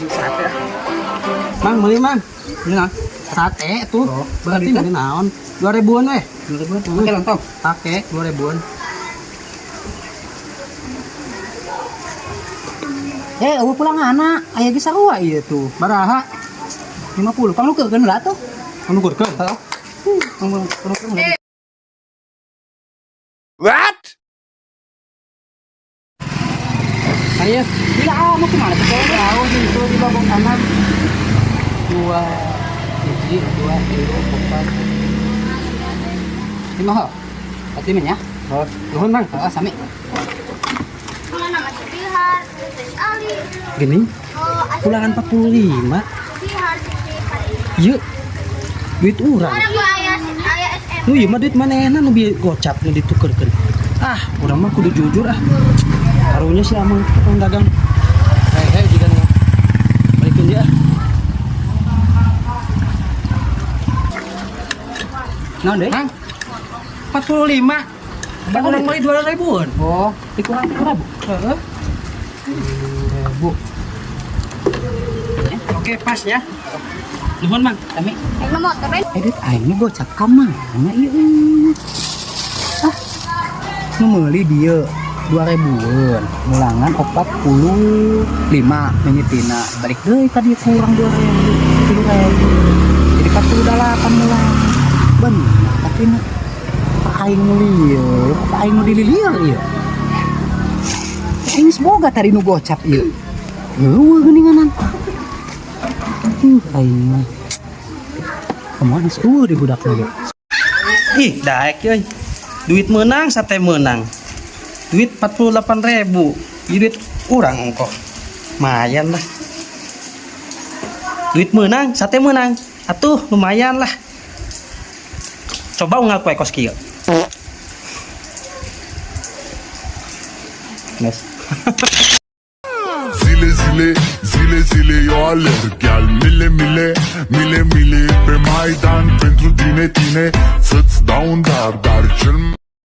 Sate. Mang, beli, Mang. Ini nah. Sate tuh. Oh, berarti beli beli naon? 2000-an weh. 2000. Pakai lontong. Pakai 2000-an. Eh, eueuh pulang anak. Aya ge sarua ieu tuh. Baraha? 50. Pangnukeurkeun lah tuh. Nukurkeun. Heeh. Pangnukeurkeun. What? Ayo. Gila, ah, mau kemana tuh? Jauh di itu di babak anak. Dua, hiji, dua, tilu, empat. Lima ho. Berarti ya. Oh, nuhun, Mang. Heeh, sami. Nama Subihar, Terus Ali. Gini, Oh, pulangan 45. Subihar, Subihar. Ieu duit urang. Orang gua ayah ayah SM. Nu ieu mah duit manehna nu bieu gocap nu ditukerkeun. Ah, urang mah kudu jujur ah. Karunya si amang tukang dagang. Hei, hei jika nu. Balikeun dia ah. Naon deui? Mang, 45. Kan urang beli 2000-an. Oh, dikurang 1000. Heeh. 1000. Oke, pas ya. Nuhun, Mang. Sami. Naik motor, Ben. Eh, duit aing nu gocap ka mana ieu? Ah. Nu meuli dieu 2000-an, mulangan 45 mimitina. Balik deui ka dieu kurang 2000, 3000. Jadi 48 mulang. Bener, tapi nu apa aing nu lieur, apa aing nu dililieur ieu? Aing geus boga tadi nu gocap ieu. Heueuh geuninganan. Aing mah. Kemana sih? Di budak lagi. Ih, daek euy. Duit menang, sate menang. Duit 48.000. Ieu duit urang ongkoh. Lumayan lah. Duit menang, sate menang. Atuh, lumayan lah. Coba unggal kue kos kieu. Mes. Zile, zile, zile, zile eu alerg. Iar mile, mile, mile, mile pe Maidan. Pentru tine, tine, să-ți dau un dar. Dar cel